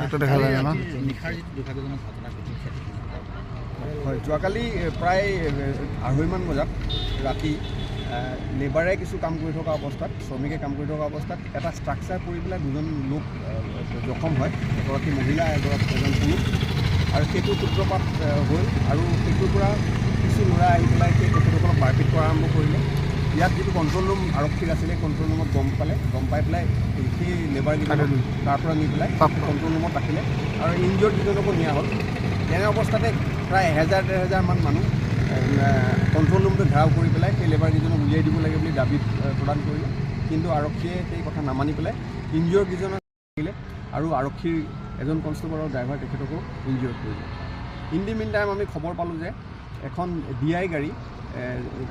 এইটো দেখা যায় ন? নিশাৰ যিটো দুৰ্ভাগ্যজনক ঘটনা ঘটিছে। হয়, যোৱাকালি প্ৰায় 2:30মান বজাত ৰাতি লেবাৰে কিছু কাম কৰি থকা অৱস্থাত, শ্ৰমিকে কাম কৰি থকা অৱস্থাত এটা ষ্ট্ৰাকচাৰ পৰি পেলাই দুজন লোক জখম হয়, এগৰাকী মহিলা, এজন পুৰুষ। আৰু সেইটো সূত্ৰপাত হ'ল আৰু সেইটোৰ পৰা কিছু ল'ৰা আহি পেলাই সেই তেখেতসকলক মাৰপিট কৰা আৰম্ভ কৰিলে। ইয়াত যিটো কণ্ট্ৰল ৰুম আৰক্ষীৰ আছিলে, কণ্ট্ৰল ৰুমত গম পালে। গম পাই পেলাই সেই লেবাৰকেইজনক তাৰ পৰা নি পেলাই কণ্ট্ৰল ৰুমত ৰাখিলে আৰু ইনজিঅ'ৰ্ড কেইজনকো নিয়া হ'ল। তেনে অৱস্থাতে প্ৰায় 1000 1500মান মানুহ কণ্ট্ৰল ৰুমটো ঘেৰাও কৰি পেলাই সেই লেবাৰকেইজনক উলিয়াই দিব লাগে বুলি দাবী প্ৰদান কৰিলে। কিন্তু আৰক্ষীয়ে সেই কথা নামানি পেলাই ইনজিঅ'ৰ্ড কেইজনক দিলে আৰু আৰক্ষীৰ এজন কনষ্টেবল আৰু ড্ৰাইভাৰ তেখেতকো ইনজিঅ'ৰ্ড কৰিলে। ইন the mean time আমি খবৰ পালোঁ যে এখন ডি আই গাড়ী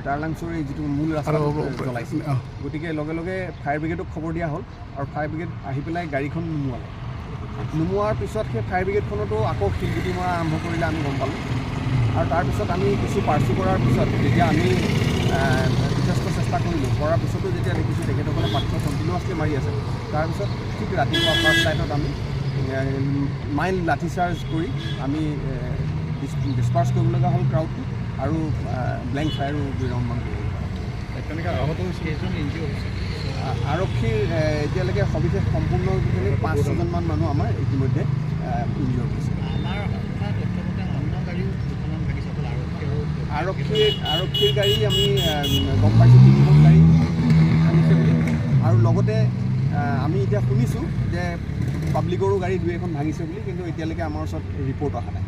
টাৰলাংছ'ৰ এই যিটো মূল ৰাস্তাত জ্বলাইছে। গতিকে লগে লগে ফায়াৰ ব্ৰিগেডক খবৰ দিয়া হ'ল আৰু ফায়াৰ ব্ৰিগেড আহি পেলাই গাড়ীখন নুমুৱালে। নুমুৱাৰ পিছত সেই ফায়াৰ ব্ৰিগেডখনতো আকৌ শিলগুটি মৰা আৰম্ভ কৰিলে, আমি গম পালোঁ। আৰু তাৰপিছত আমি কিছু পাৰ্চু কৰাৰ পিছত যেতিয়া আমি যথেষ্ট চেষ্টা কৰিলোঁ, কৰাৰ পিছতো যেতিয়া দেখিছোঁ তেখেতসকলে পাথৰ কণ্টিনিউৱাছলি মাৰি আছে, তাৰপিছত ঠিক ৰাতিপুৱা ফাৰ্ষ্ট লাইটত আমি মাইল্ড লাঠি চাৰ্জ কৰি আমি ডিছপাৰ্চ কৰিব লগা হ'ল ক্ৰাউডটো আৰু ব্লেংক ফায়াৰো 2 ৰাউণ্ডমান কৰিব লগা হ'ল। তেনেকৈ আহত হৈছে, কেইজন ইনজিঅ'ৰ্ড হৈছে? আৰক্ষীৰ এতিয়ালৈকে সবিশেষ সম্পূৰ্ণ 5 ছজনমান মানুহ আমাৰ ইতিমধ্যে ইনজিঅ'ৰ্ড হৈছে। আমাৰ কথা তথ্যমতে অন্য গাড়ীও দুখনমান ভাগিছে, অকল আৰক্ষী আৰু আৰক্ষীৰ গাড়ী আমি গম পাইছোঁ তিনিখন গাড়ী ভাঙিছে বুলি। আৰু লগতে আমি এতিয়া শুনিছোঁ যে পাব্লিকৰো গাড়ী দুই এখন ভাঙিছে বুলি, কিন্তু এতিয়ালৈকে আমাৰ ওচৰত ৰিপৰ্ট অহা নাই।